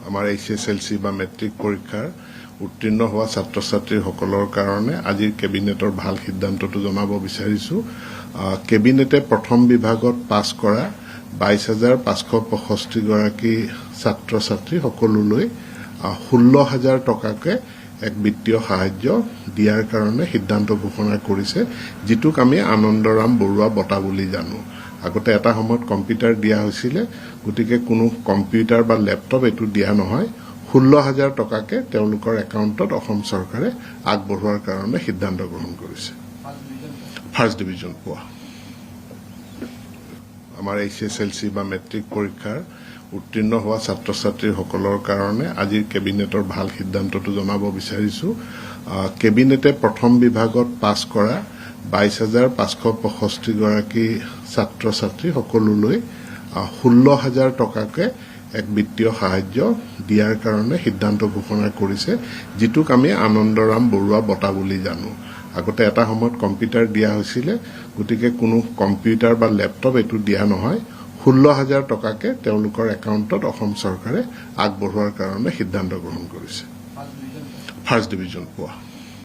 আমাৰ H S L C বা matric পৰীক্ষাৰ উত্তীৰ্ণ হোৱা ছাত্ৰ ছাত্ৰীসকলৰ কাৰণে আজিৰ কেবিনেটৰ ভাল সিদ্ধান্তটো জনাব বিচাৰিছোঁ। কেবিনেটে প্ৰথম বিভাগত পাছ কৰা 22,565গৰাকী ছাত্ৰ ছাত্ৰী সকলোলৈ 16,000 টকাকৈ এক বিত্তীয় সাহায্য দিয়াৰ কাৰণে সিদ্ধান্ত ঘোষণা কৰিছে, যিটোক আমি আনন্দৰাম বৰুৱা বঁটা বুলি জানো। আগতে এটা সময়ত কম্পিউটাৰ দিয়া হৈছিলে, গতিকে কোনো কম্পিউটাৰ বা লেপটপ এইটো দিয়া নহয়। 16,000 টকাকৈ তেওঁলোকৰ একাউণ্টত অসম চৰকাৰে আগবঢ়োৱাৰ কাৰণে সিদ্ধান্ত গ্ৰহণ কৰিছে। ফাৰ্ষ্ট ডিভিজন পোৱা। আমাৰ এইচ এছ এল চি বা মেট্ৰিক পৰীক্ষাৰ উত্তীৰ্ণ হোৱা ছাত্ৰ ছাত্ৰীসকলৰ কাৰণে আজিৰ কেবিনেটৰ ভাল সিদ্ধান্তটো জনাব বিচাৰিছোঁ। কেবিনেটে প্ৰথম বিভাগত পাছ কৰা 22,565গৰাকী ছাত্ৰ ছাত্ৰী সকলোলৈ 16,000 টকাকৈ এক বিত্তীয় সাহায্য দিয়াৰ কাৰণে সিদ্ধান্ত ঘোষণা কৰিছে, যিটোক আমি আনন্দৰাম বৰুৱা বঁটা বুলি জানো। আগতে এটা সময়ত কম্পিউটাৰ দিয়া হৈছিলে, গতিকে কোনো কম্পিউটাৰ বা লেপটপ এইটো দিয়া নহয়। 16,000 টকাকৈ তেওঁলোকৰ একাউণ্টত অসম চৰকাৰে আগবঢ়োৱাৰ কাৰণে সিদ্ধান্ত গ্ৰহণ কৰিছে। ফাৰ্ষ্ট ডিভিজন পোৱা।